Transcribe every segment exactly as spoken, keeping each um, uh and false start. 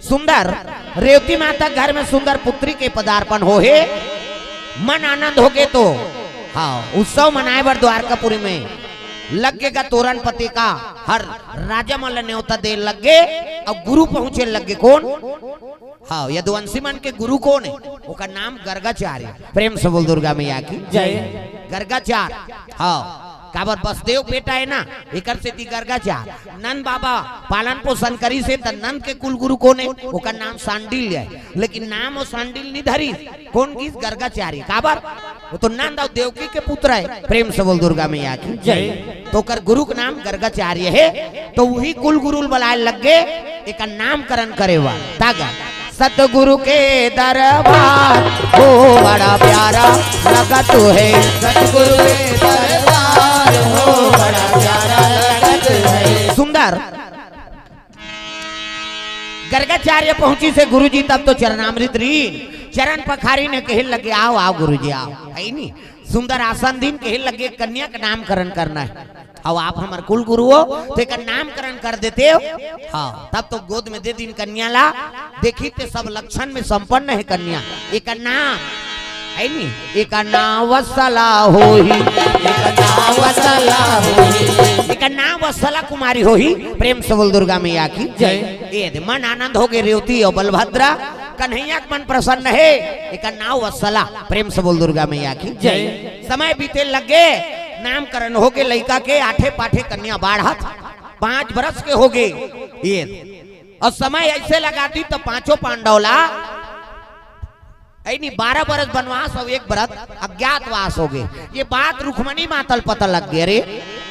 सुंदर, रेवती माता घर में सुंदर पुत्री के पदार्पण हो हे। मन आनंद होगे तो, हाँ, उत्सव मनाए बर द्वारकापुरी में लग गे गा तोरन पते का, हर राजा मन ल नेवता दे लग गे। अउ गुरु पहुंचे लग गे। कोन? हाँ, यदुवंशी मन के गुरु कोन हे? ओकर नाम गर्गाचार्य। प्रेम से बोल दुर्गा मैया की जय। गर्गाचार्य, हाँ, काबर बसदेव बेटा हे ना, एकर सेती गर्गाचार्य। नंद बाबा पालन पोषण करिस हे, त नंद के कुल गुरु कोन हे? ओकर नाम सांडिल्य हे, लेकिन नाम वो सांडिल्य नी धरिस। कोन गिस? गर्गाचार्य। काबर? वो तो नंद अउ देवकी के पुत्र हे। प्रेम से बोल दुर्गा मैया की जय। तो ओकर गुरु के नाम गर्गाचार्य हे, तो उही कुल गुरु ल बलाए लग गे, एकर नामकरण करे बर। तागा सतगुरु के दरबार हो, बड़ा प्यारा लगत हे। सतगुरु के दरबार हो, बड़ा प्यारा लगत हे। सुंदर, गर्गाचार्य पहुंचिस हे गुरुजी, तब तो चरणामृत रीन, चरण पखारिन हे, कहे लगे, "आओ, आओ गुरुजी, आओ।" हे नी? सुंदर आसन दीन, कहे लगे, "कन्या का नामकरण करना हे।" अउ आप हमर कुल गुरु हो, त एकर नामकरण कर देते हो। हाँ, तब तो गोद में दे दीन कन्या ला। देखी ते सब लक्षण में संपन्न हे कन्या। एकर नाम, हे नी? एकर नाम वत्सला होही। एकर नाम वत्सला होही। एकर नाम वत्सला कुमारी होही। प्रेम से बोल दुर्गा मैया की जय। ए दे, मन आनंद होगे रेवती अउ बलभद्रा, कन्हैया के मन प्रसन्न हे। एकर नाम वत्सला। प्रेम से बोल दुर्गा मैया की जय। समय बीते लग गे, नामकरण होगे लइका के, आठे पाठे कन्या बाढ़त, पांच बरस के होगे। ए, अउ समय अइसे लगा दी त पांचों पांडव ला, हे नी, बारह बरस बनवास अउ एक बरस अज्ञातवास होगे। ए बात रुक्मणी माता ल पता लग गे रे,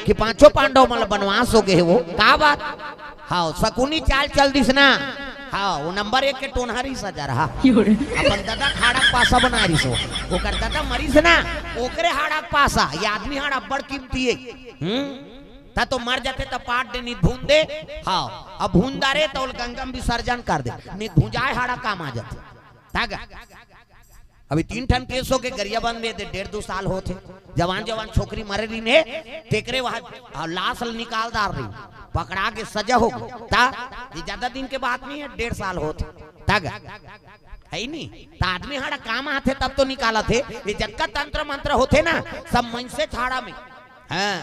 कि पांचों पांडव मन ल बनवास होगे हे वो। का बात? हाँ, शकुनी चाल चल दिस ना। हाँ, वो नंबर एक के टोनहा रिहिस जा रहा। अपन ददा के हाड़ा के पासा बनाए रिहिस वो। ओकर ददा मरिस ना, ओकरे हाड़ा के पासा। ए आदमी हाड़ा अब्बड़ कीमती हे। हम्म? त तो मर जाथे त पाट दे, नी त भूंज दे। हाँ, अब भूंज डारे त ओला गंगा में विसर्जन कर दे, नी त भुंजाए हाड़ा काम आ जाथे। तागा। अभी तीन ठन केस होगे गरियाबंद में, दे डेढ़ दू साल होथे। जवान जवान छोकरी मरे रहिन हे, तेकरे वहाँ, हाँ, लाश ल निकाल डार रही, पकड़ा के सजा होगे। त ए जादा दिन के बात नहीं हे, डेढ़ साल होथे। तागा। हे नी? त आदमी हाड़ा काम आथे तब तो निकालत हे। ए जतका तंत्र मंत्र होथे ना, सब मनसे हाड़ा में। हाँ,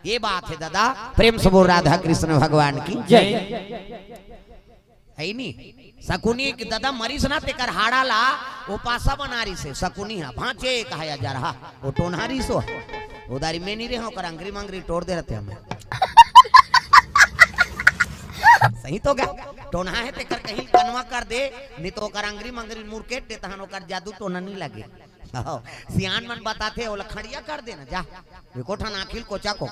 ए बात हे ददा। प्रेम से बोल राधा कृष्ण भगवान की जय। हे नी? शकुनी के ददा मरिस ना, तेकर हाड़ा ला वो पासा बना रिहिस हे। शकुनी हा भांचे कहाया जा रहा, वो टोनहा रिहिस हो। ओ दारी में नी रहे, ओकर अंगरी मंगरी टोर दे रहते हमें। सही तो गा, टोनहा हे तेकर कहीं कनवा कर दे, नी त ओकर अंगरी मंगरी मुरकेट दे, तहन ओकर जादू टोना नी लगे। हाँ, सियान मन बताथे, ओला खड़िया कर देना जा। एको ठन आँखी ल कोचा को।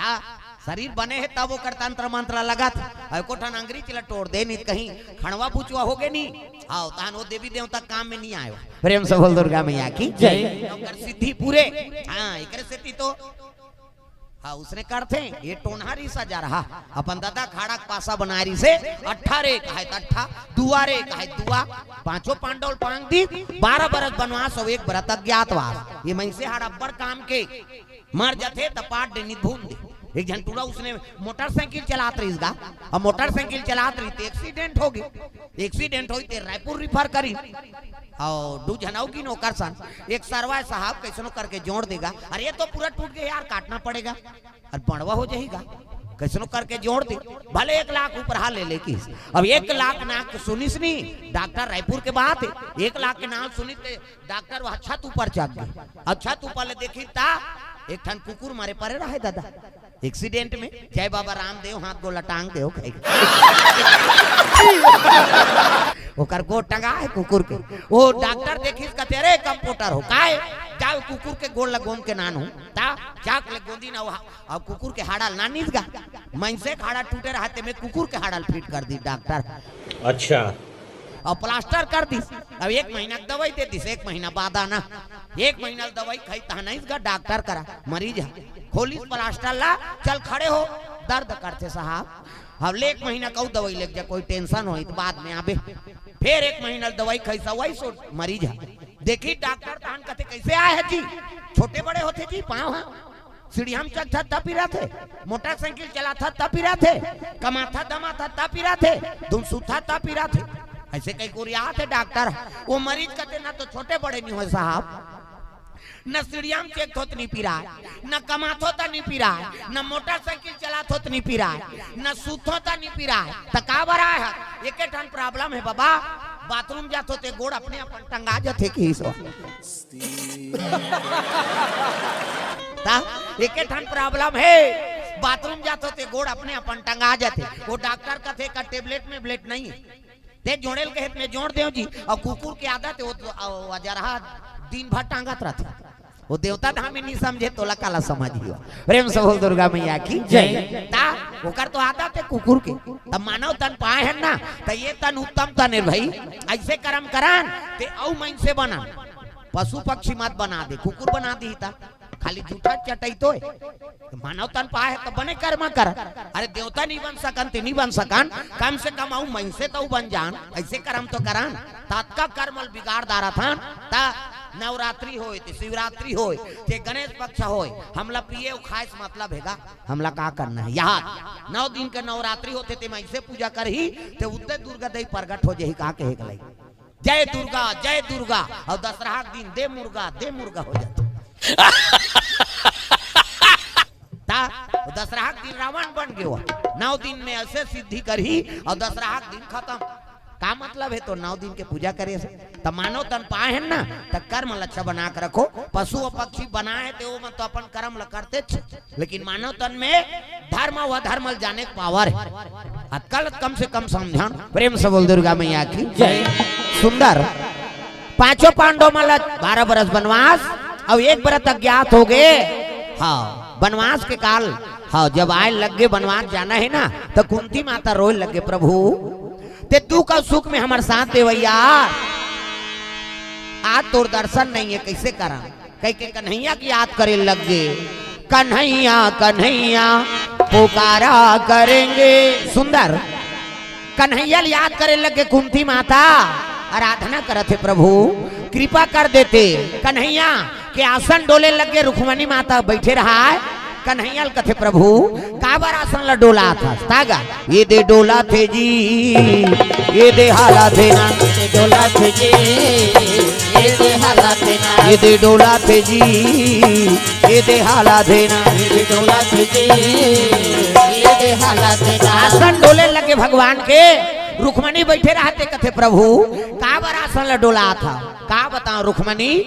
त शरीर बने हे तब ओकर तंत्र मंत्र लगत। अउ एको ठन अंगरी ल टोर दे, नी त कहीं खड़वा बुचवा होगे नी। हाँ, तहन वो देवी देवता काम में नी आयो। प्रेम से बोल दुर्गा मैया की जय। ओकर सिद्धि पूरे। हाँ, एकरे सेती तो हाँ, उसने करथे, ए टोनहा रिहिस जा रहा, अपन ददा के हाड़ा के पासा बनाए रिहिस हे, अट्ठा रे कहे त अट्ठा, दुआ रे कहे दुआ, पांचों पांडव ल पांग दी, बारह बरस बनवास अउ एक बरस अज्ञातवास। ए मनसे हाड़ा अब्बड़ काम के, मर जाथे त पाट दे, नी त भूंज दे। एक झन टूरा उसने मोटरसाइकिल चलात रिहिस गा, अउ मोटरसाइकिल चलात रहिस त एक्सीडेंट होगे, एक्सीडेंट होइस त रायपुर रिफर करिन, अउ दू झन अउ गिन ओकर सन, एक सरवा हे साहब, कइसनो करके जोड़ दे गा। अरे, ये तो पूरा टूट गे यार, काटना पड़ेगा। अरे, बड़वा हो जाही गा, कइसनो करके जोड़ दे, भले एक लाख उपराहा ले ले किस। अब एक लाख नाम सुनिस नी, डॉक्टर रायपुर के बात हे, एक लाख के नाम सुनिस ते डॉक्टर वह छत ऊपर चढ़ गे। अब छत ऊपर ले देखिस त एक ठन कुकुर मरे परे रहे ददा, एक्सीडेंट में। जय बाबा रामदेव, हाथ गोला टांग देव, कहे। ओकर गोड़ टंगा हे कुकुर के। ओ डॉक्टर देखिस, कथे, "अरे कंपाउंडर हो, काय? जाओ कुकुर के गोड़ ल गोंद के लान हो।" त जाके ले गोंदिन, अब कुकुर के हाड़ा ल लानिस गा। मनसे के हाड़ा टूटे रहा, तेमे कुकुर के हाड़ा ल फिट कर दिस डॉक्टर। अच्छा। अउ प्लास्टर कर दिस। अब एक महीना के दवाई दे दिस, एक महीना बाद आना। एक महीना ले दवाई खाइस, तहन आइस गा डॉक्टर करा, मरीज ह। खोलिस प्लास्टर ला, "चल खड़े हो, दर्द करथे साहब।" अब ले एक महीना के अउ दवाई लेके जा, कोई टेंशन होही त बाद में आबे। फेर एक महीना ले दवाई खाइस, वही सो मरीज ह। देखिस डॉक्टर, तहन कथे, "कइसे आए हे जी? छोटे बड़े होथे जी पाँव ह?" सीढ़िया म चघथस त पिराथे, मोटरसाइकिल चलाथस त पिराथे, कमाथस धमाथस त पिराथे, धुन सुतथस त पिराथे। अइसे कहिके उरियाथे डॉक्टर। ओ मरीज कथे, "न तो छोटे बड़े नइ होय साहब, न सीढ़िया म चघथों त नइ पिराय, न कमाथों त नइ पिराय, न मोटरसाइकिल चलाथों त नइ पिराय, न सुतथों त नइ पिराय, त काबर आय हस?" "एके ठन problem हे बबा, बाथरूम जाथों ते गोड़ अपने अपन टंगा जाथे," कहिस ओ। त एके ठन problem हे, बाथरूम जाथों ते गोड़ अपने अपन टंगा जाथे। ओ डॉक्टर कथे, "का tablet में ब्लेट नइ हे? ते जोड़े ल कहे त में जोड़ देंव जी।" अउ कुकुर के आदत हे, ओ, ओ अजरहा दिन भर टांगत रथे। ओ देवता धामी नइ समझे, तोला काला समझही ओ। प्रेम से बोल दुर्गा मैया की जय। त ओकर तो आदत हे कुकुर के, त मानव तन पाए हन ना, त ए तन उत्तम तन हे भई। अइसे करम करन ते अउ मइनसे बनन। पशु पक्षी मत बना दे, कुकुर बना दिही त खाली जूठा चटई तो हे। मानव तन पाए हस त बने करम कर। अरे देवता नइ बन सकन ते नइ बन सकन, कम से कम अउ मइनसे त अउ बन जान, अइसे करम तो करन। त अतका करम ल बिगाड़ डारत हन। त नवरात्रि होय ते शिवरात्रि होय ते गणेश पक्ष होय, हमला पिए अउ खाए से मतलब हे गा, हमला का करना हे? याद, नौ दिन के नवरात्रि होथे ते म अइसे पूजा करही ते उतने दुर्गा दई प्रगट हो जाही, का कहे के लइक? जय दुर्गा, जय दुर्गा। अउ दसरहा के दिन दे मुर्गा, दे मुर्गा हो जाथे। त दसरहा के दिन रावण बन गे ओ। नौ दिन में अइसे सिद्धि करही अउ दसरहा के दिन खतम। का मतलब हे तोर नौ दिन के पूजा करे से? त मानव तन पाए हन ना, त करम ल अच्छा बना के रखो। पशु अउ पक्षी बनाए हे ते ओमन तो अपन करम ल करथेच, लेकिन मानव तन में धर्म अउ अधर्म ल जाने के power हे। अतका ल कम से कम समझन। प्रेम से बोल दुर्गा मैया की जय। सुंदर। पांचों पांडव मन ल बारह बरस बनवास अउ एक बरस अज्ञात हो गे। हाँ, बनवास के काल, हाँ, जब आए लग गे बनवास जाना हे ना, त कुंती माता रोए लग गे, "प्रभु, ते दुख अउ सुख में हमर साथ देवइया, आज तोर दर्शन नइ हे, कइसे करन?" कहिके कन्हैया के याद करे लग गे, "कन्हैया, कन्हैया पुकारा करेंगे।" सुंदर। कन्हैया ल याद करे लग गे कुंती माता, आराधना करत हे, "प्रभु, कृपा कर देते।" कन्हैया के आसन डोले लग गे, रुक्मणी माता बइठे रहय। कन्हैया ल कथे, "प्रभु, काबर आसन ल डोलाथस?" त गा, "ए दे डोलाथे जी, ए दे हालाथे ना।" ए दे डोलाथे जी, ए दे हालाथे ना। "ए दे डोलाथे जी, ए दे हालाथे ना।" ए दे डोलाथे जी, ए दे हालाथे ना। आसन डोले लगे भगवान के, रुक्मणी बइठे रहय ते कथे, "प्रभु, काबर आसन ल डोलाथस?" का बतावं रुक्मणी,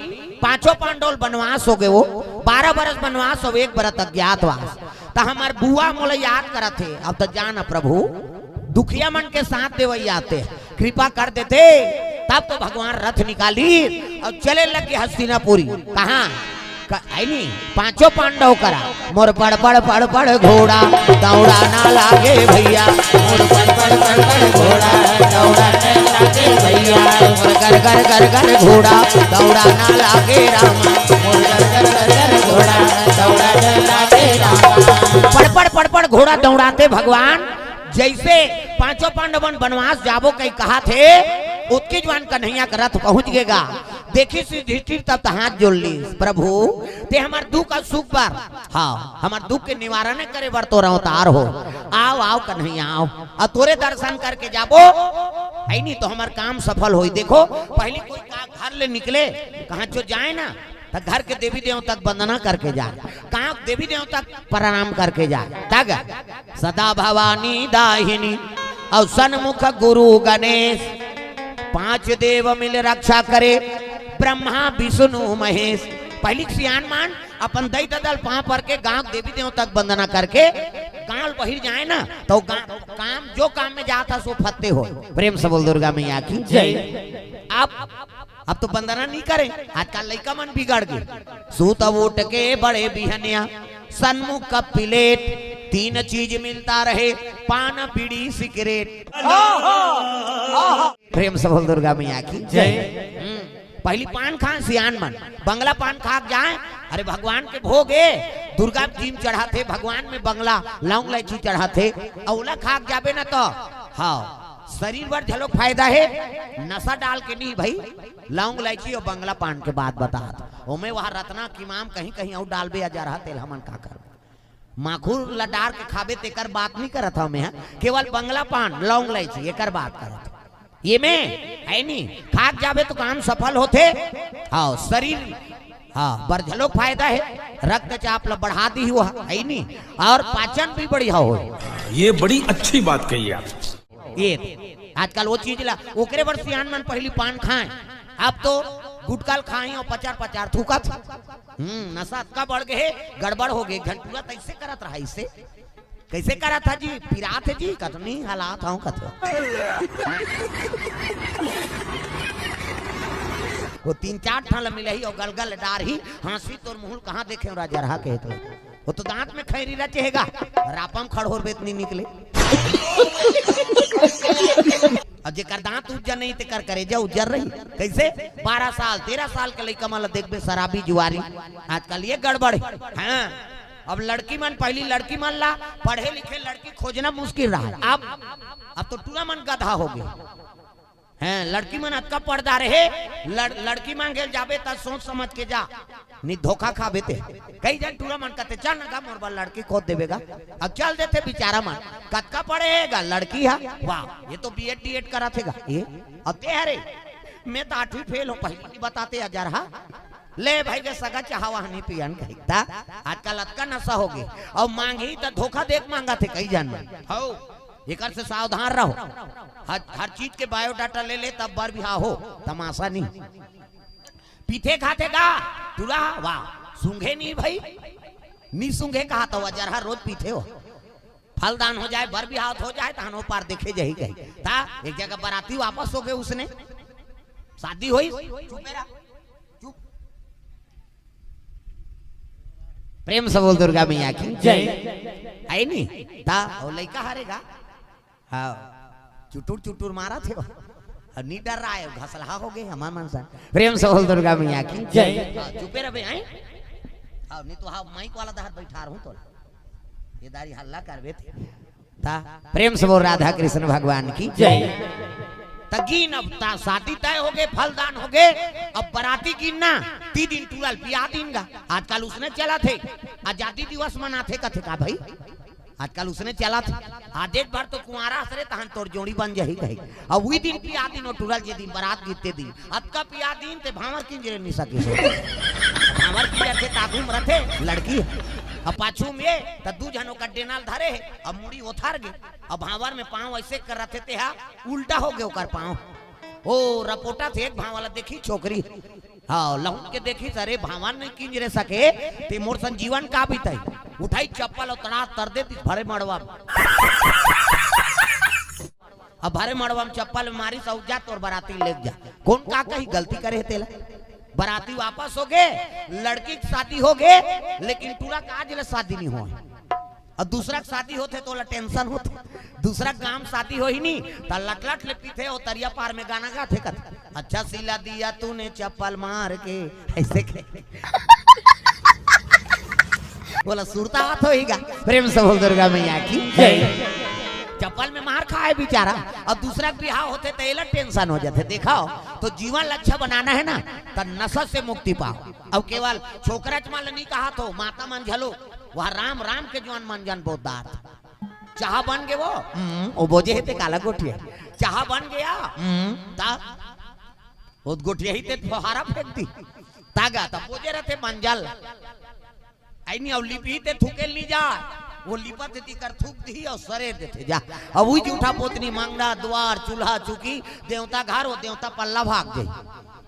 पांचों पांडव ल बनवास हो गे ओ, बारह बरस बनवास अउ एक बरस अज्ञातवास। त हमर बुआ मोला याद करत हे, अब त जान प्रभु, दुखिया मन के साथ देवइया ते, कृपा कर देते, तब तो भगवान रथ निकाली अउ चले लग गे हस्तिनापुरी। कहाँ? क-, आय नी, पांचों पांडव करा, "मोर बड़ बड़ बड़ बड़ घोड़ा दौड़ा ना लागे भइया, मोर बड़ बड़ बड़ बड़ घोड़ा दौड़ा ना लागे भइया, मोर गर गर गर गर घोड़ा दौड़ा ना लागे रामा, मोर गर गर गर गर घोड़ा दौड़ा ना लागे रामा।" पड़पड़ पड़पड़ घोड़ा दौड़ाते भगवान, जइसे पांचों पांडव मन बनवास जाबो कहि कहाथे, ओतके जुवार कन्हैया के रथ पहुंच गे गा। देखिस युधिष्ठिर तब त हाथ जोड़ लीस, "प्रभु, ते हमर दुख अउ सुख बर, हाँ, हमर दुख के निवारण करे बर तोर अवतार हो। आव, आव कन्हैया, आव। अउ तोरे दर्शन करके जाबो, आय नी, त हमर काम सफल होही।" देखो, पहिली कोई का घर ले निकले, कहाँ चो जाय ना, त घर के देवी देवता के वंदना करके जाय, कहाँ देवी देवता के प्रणाम करके जाय। त गा, "सदा भवानी दाहिनी अउ सन्मुख गुरु गणेश, पांच देव मिल रक्षा करे ब्रह्मा विष्णु महेश।" पहिली के सियान मन अपन दई ददा ल पांव पर के गांव के देवी देवता के वंदना करके गांव ले बहिर जाय ना, त गा-, काम, जो काम में जात हस ओ फत्ते होय। प्रेम से बोल दुर्गा मैया की जय। अब, अब तो वंदना नइ करे, आजकल लइका मन बिगड़ गे। सूत उठ के बड़े बिहनिया, सन्मुख का प्लेट, तीन चीज मिलता रहे, पान, बीड़ी, सिगरेट। प्रेम से बोल दुर्गा मैया की जय। हम्म, पहिली पान खान सियान मन, बंगला पान खा के जाय, अरे भगवान के भोग ए, दुर्गा जी म चढ़ाथे, भगवान में बंगला, लौंग इलायची चढ़ाथे, अउ ओला खा के जाबे ना त, हाँ, शरीर बर घलोक फायदा हे, नशा डाल के नहीं भई, लौंग इलायची अउ बंगला पान के बात बतात। ओमे वह रत्ना किमाम कहीं कहीं अउ डालबे अजरहा तेल, हमन का करबे? माखुर ल डार के खाबे तेकर बात नहीं करत हव मैं, हाँ? केवल बंगला पान, लौंग, लाइची, एकर बात करत हव। ये में है नी, खाक जाबे तो काम सफल होथे। हाँ, शरीर, हाँ, बर घलोक फायदा है, रक्तचाप ल बढ़ा दी हुआ है नी, और पाचन भी बढ़िया हो। ये बड़ी अच्छी बात कही आप। ये आजकल वो चीज ला, ओकरे बर सियान मन पहली पान खाए, अब तो गुटका ल खाई और पचार पचार थूकत। हम्म, नशा अतका बढ़ गए, गड़बड़ हो गए। घंटुआ तैसे करत रहा इसे, कैसे करत था जी? पिरात है जी, कतनी हालात हूँ कत। वो तीन चार ठन ल मिलही और गलगल डारही, हाँसी तोर मुँह ल कहाँ देखे राजा रहा के तो। वो तो दांत में खैरी रचेगा, रापम खड़होर बेत नहीं निकले। अब जेकर दांत उज्जर नहीं, तेकर करेजा उज्जर रही। कैसे? बारह साल, तेरह साल के लइका मन ल देखबे, शराबी जुआरी। आजकल ये गड़बड़ है। हाँ, अब लड़की मन, पहली लड़की मन ला पढ़े लिखे लड़की खोजना मुश्किल रहा है। अब, अब तो टूरा मन गधा हो गए हैं। लड़की मन अतका पढ़ डारे हे, लड़, लड़की मांगे ल जाबे त सोच समझ के जा, नहीं धोखा खाबे ते। कई झन टूरा मन कहते, "चल न गा, मोर बर लड़की खोज देबे गा।" अब चल देथे बेचारा मन। कतका पढ़े हे गा लड़की हा? वाह, ये तो बीएड डीएड करत हे गा। ये अब ते हरे, मैं तो आठवीं फेल हो, पहली नहीं बताते हजार हा। ले भाई के सगा चाहा वहां नहीं पियन कही ता। आजकल अतका नशा हो गए, और मांगी तो धोखा देख मांगा थे कई जन में। हो, एकर से सावधान रहो। हर, हर चीज के बायोडाटा ले ले, तब बर बिहाव हो, तमाशा नहीं। पीथे खाथे गा टूरा? वाह, सूंघे नहीं भाई, नहीं सूंघे कहा तो वजरहा रोज पीथे हो। फलदान हो जाए, बर बिहाव हो जाए, तहन ओ पार देखे जही कही। ता एक जगह बराती वापस हो गए, उसने शादी होई। चुप मेरा, चुप। प्रेम से बोल दुर्गा मैया की जय। आई नहीं ता, ओ लइका हारेगा। हाँ, चुटुर चुटुर मारा थे वो। अब नहीं डर रहा है, घसलहा हो गए हमार मन से। प्रेम से बोल दुर्गा मैया की जय। हाँ, चुपे रहे, आए। हाँ, नहीं तो हाँ, माइक वाला दहर बैठा रहूं तो ये दारी हल्ला करबे थे। ता प्रेम से बोल राधा कृष्ण भगवान की जय। त गिन, अब ता शादी तय हो गए, फलदान हो गए, अब बराती गिन ना, ती दिन टूरा ल पिया दिन गा। आजकल उसने चला थे, आजादी दिवस मनाथे कथे का भाई, आजकल उसने चला थे। आज एक बार तो कुंवारा हसरे तहन तोर जोड़ी बन जाही कही। अब वही दिन पिया दिन, ओ टूरा ल जे दिन बरात गिरते दिन, अतका पिया दिन ते भांवर किंजरे नहीं सके। भांवर किंजर के ताकू में रथे लड़की, अब पाछू में त दू झन ओकर डेना ल धरे हे, अब मुड़ी ओथर गे, अब भांवर में पांव ऐसे कर रथे ते हा उल्टा हो गए ओकर पांव। ओ रपोटा थे एक भांवर ला देखी छोकरी, हाँ, लहुट के देखिस, "अरे भांवर नहीं किंजरे सके, ते मोर सन जीवन का बीताई?" उठाई चप्पल और तड़ा तर दे दिस भरे मड़वा में। अब भरे मड़वा में चप्पल मारिस, "अउ जा तोर बराती लेके जा।" कौन का कही, गलती करे हे तेला? बराती वापस हो गए, लड़की की शादी हो गए, लेकिन टूरा का आज ले शादी नहीं हो। और दूसरा के शादी होथे तो ओला टेंशन होथे। दूसरा के गांव शादी होही नी, त लटलट ले पीथे, ओ तरिया पार में गाना गाथे कथे, "अच्छा सिला दिया तूने चप्पल मार के।" ऐसे के बोला सुरता हाथ होही गा। प्रेम से बोल दुर्गा मैया की जय। चप्पल में मार खाए बेचारा, और दूसरा के बिहाव होथे त एला टेंशन हो जाथे। देखो, तो जीवन ल अच्छा बनाना है ना, त नशा से मुक्ति पाओ। अब केवल छोकरा च मन ल नहीं कहा, तो माता मन झलो वह राम राम के जुआन मन जन बोलदार। चाहा बन गे वो, हम्म, वो बोजे हे ते काला गोठिया। चाहा बन गया, हम्म, ता वो गोठिया ही ते फोहारा फेंक दी। तागा ता बोजे रहते मंजल। आई नहीं, अब लिपही ते थूके ली जा। वो लिपत ती कर थूक दी और सरे देते जा। अब वही जूठा पोतनी, मंगना, द्वार, चूल्हा, चुकी, देवता घर, वो देवता पल्ला भाग जाई।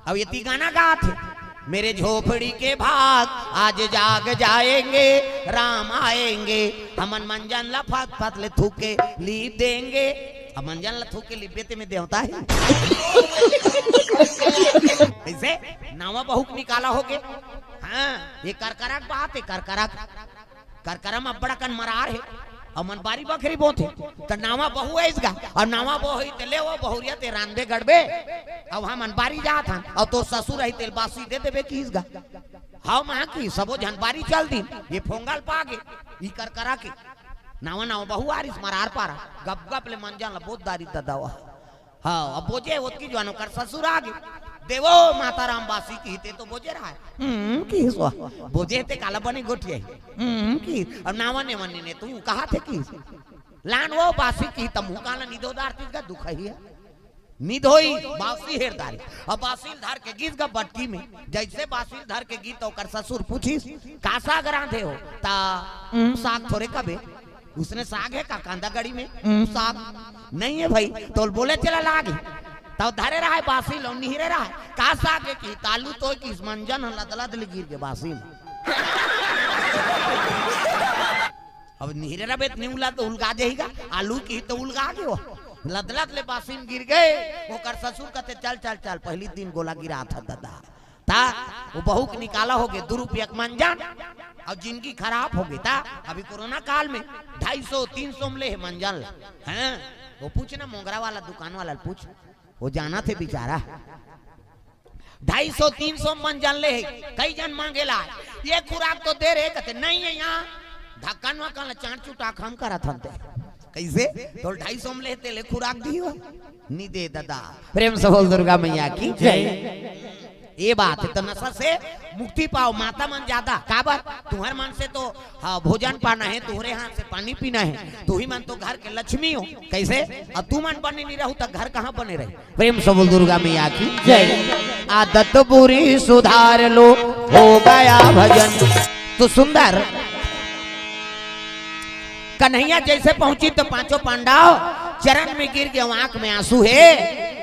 अब ये ती गाना गात हे, "मेरे झोपड़ी के भाग आज जाग जाएंगे, राम आएंगे।" हमन मंजन ला फत फत ले थूक के लीप देंगे। अब मंजन ला थूक के लिपे ते में देवता है। कैसे? नावा बहू के निकाला हो के। हाँ, ये करकरा के बात है, करकरा के। करकरा में अब्बड़ अकन मरार हे, अउ मन बारी बखरी बोथे, त नावा बहू आइस गा, अउ नावा बहू ही ते ले वो बहुरिया ते रांधबे गड़बे, अउ हमन बारी जात हन, अउ तोर ससुर ही तेल बासी दे देबे किस गा। हव महा की सबो झन बारी चल दिन, ये फोंगल पागे, ई करकरा के। नावा नावा बहू आरिस मरार पारा, गप गप ले मंजन ल बोत दारी ददावा। हाँ, अब बोजे ओतकी जुआन ओकर ससुर आगे। देवो माता राम बासी किहिस ते तो बोजे रहय। हम्म, किहिस वो। बोजे ते काला बने गोठियाही। हम्म, किहिस। अब नावा नेवन ने तू कहा थे किहिस। लान वो बासी किहिस त मुँह काला निदो दारतिस गा दुखही हे। निदोई बासी हेर दारी। अब बासी ल धर के गिस गा बटकी में। जइसे बासी ल धर के गिस त ओकर ससुर पूछिस, "का साग रांधे हो?" त, "हम्म, साग थोरे कबे।" उसने साग हे का कांदा गड़ी में? हम्म, साग नहीं हे भई। तोल बोले चला लाग हे। तब धरे रहय बासी ल, निहरे रहय। "का साग हे?" किहिस, "आलू तोय।" किहिस, मंजन ह लदलद ले गिर गे बासी ल। अब निहरे रहबे त निउला त उलगा जाही गा, आलू किहिस त उलगा गे वो। लदलद ले बासी ल गिर गे। ओकर ससुर कथे, "चल, चल, चल, पहिली दिन गोला गिराथन ददा।" त वो बहू के निकाला होगे दू रुपया के मंजन, अउ जिनगी खराब होगे। त अभी कोरोना काल में ढाई सौ, तीन सौ में ले हे मंजन ला। हैं? वो पूछ ना, मोंगरा वाला दुकान वाला ल पूछ, वो जानथे बिचारा। ढाई सौ, तीन सौ में मंजन ले हे, कई झन मांगे ला, "ये खुराक तो दे रे," कथे, "नहीं हे इहाँ, ढक्कन वक्कन ला चाट चुटा के हम करथन ते।" कइसे? तोल ढाई सौ में ले हे तेला खुराक दिही वो? निदे ददा। प्रेम से बोल दुर्गा मैया की जय। ये बात हे, त नशा से मुक्ति पाव, माता मन जादा। काबर? तुंहर मन से तो, हाँ, भोजन पाना हे, तुंहरे हाथ से पानी पीना हे। तुही मन तो घर के लक्ष्मी हो। कइसे? अब तुमन बने नइ रहू त घर कहाँ बने रही? प्रेम से बोल दुर्गा मैया की जय। आदत बुरी सुधार लो, हो गया भजन। तो सुंदर कन्हैया जइसे पहुंचिस त पांचों पांडव चरण में गिर गे, आंख में आंसू हे।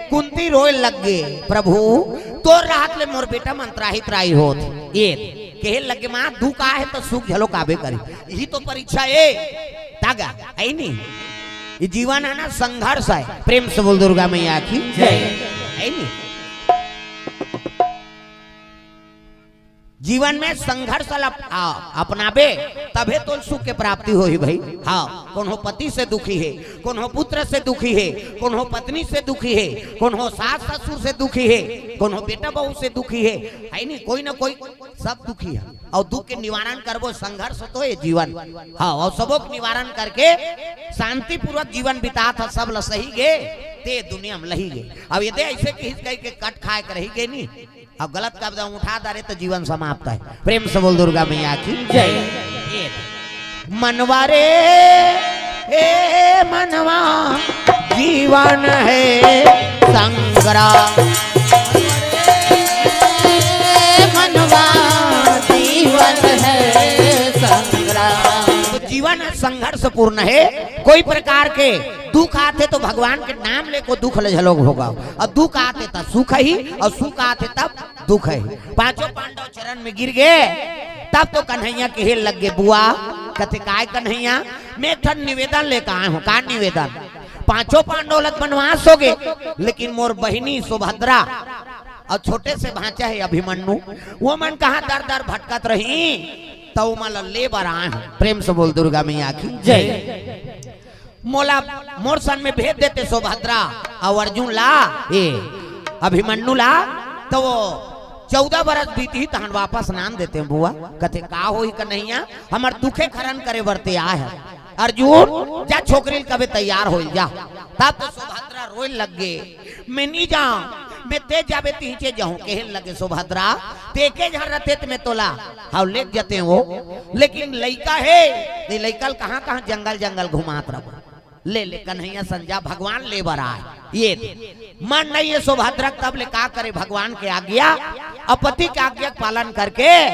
कुंती रोय लग गे, "प्रभु, तोर रहत ले मोर बेटा मन त्राहि त्राहि होत।" ये कहे लगे, "माँ, दुख आहे त सुख घलो आबे करी, इही तो परीक्षा हे।" तागा, हे नी? ये जीवन हे ना, संघर्ष हे। प्रेम से बोल दुर्गा मैया की जय। हे नी? जीवन में संघर्ष ल अप-, आ, अपनाबे, तभे तोल सुख के प्राप्ति होही भई। हाँ, कोनो पति से दुखी हे, कोनो पुत्र से दुखी हे, कोनो पत्नी से दुखी हे, कोनो सास ससुर से दुखी हे, कोनो बेटा बहू से दुखी हे, हे नी? कोई ना कोई सब दुखी हे। अउ दुख के निवारण करबो, संघर्ष तो हे जीवन। हाँ, अउ सबो के निवारण करके शांतिपूर्वक जीवन बितात हस, सब ल सही गे, ते दुनिया में लही गे। अब ये दे अइसे किहिस कहि के कट खाय के रही गे नी। अब गलत कब्जा उठा डारे त जीवन समाप्त हे। प्रेम से बोल दुर्गा मैया की जय। ये मनवा रे, ए मनवा, जीवन हे संग्राम। मनवा, जीवन हे संग्राम। तो जीवन संघर्षपूर्ण हे। कोई प्रकार के दुख आथे त भगवान के नाम ले के दुख ल झलो भोगव, अउ दुख आथे त सुख ही, अउ सुख आथे तब दुख हे। पांचों पांडव चरण में गिर गे, तब तो कन्हैया कहे लग गे, "बुआ," कथे, "काय कन्हैया?" "मैं एक ठन निवेदन लेके आए हूँ।" "का निवेदन?" "पांचों पांडव ल त बनवास होगे, लेकिन मोर बहिनी सुभद्रा अउ छोटे से भांचा हे अभिमन्यु, वो मन कहाँ दर दर भटकत रही, त वो मन ल ले बर आए हूँ।" प्रेम से बोल दुर्गा मैया की जय। मोला, मोर संग में भेज देते सुभद्रा अउ अर्जुन ला, ए, अभिमन्यु ला, त वो चौदह बरस बीतही तहन वापस नान देते बुआ। कथे, "का होही कन्हैया, हमर दुखे खरन करे बर ते आए हे। अर्जुन, जा छोकरी ल कबे तैयार होई जा।" तब तो सुभद्रा रोय लग गे, "मैं नी जांव, मैं ते जाबे तिहिंचे जाहूं।" कहे लगे सुभद्रा, "ते एके झन रथे त मैं तोला हव लेग जते हो, लेकिन लइका हे, ये लइका ल कहां-कहां जंगल-जंगल घुमात रहो। ले, ले कन्हैया संजा भगवान ले बर आए।" ये मन नहीं हे सुभद्रा, तब ले का करे भगवान के आज्ञा, अउ पति के आज्ञा के पालन करके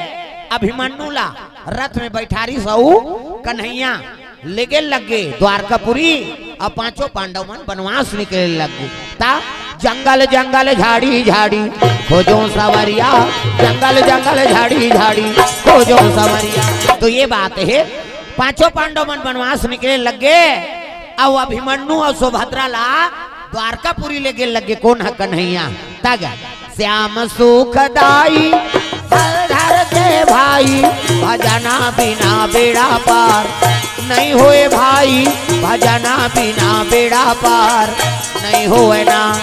अभिमन्यु ला रथ में बैठारिस अउ कन्हैया लेगे लग गे द्वारकापुरी, अउ पांचों पांडव मन बनवास निकले लग गे। ता जंगल जंगल झाड़ी झाड़ी खोजो सांवरिया, जंगल जंगल झाड़ी झाड़ी खोजो सांवरिया। तो ये बात हे, पांचों पांडव मन बनवास निकले लग गे, अउ अभिमन्यु अउ सुभद्रा ला द्वारकापुरी लेगे लग गे। कोन ह कन्हैया? तग श्याम सुखदाई, हर हर के भाई, भजना बिना बेड़ा पार नहीं होए भाई, भजना बिना बेड़ा पार नहीं होए ना।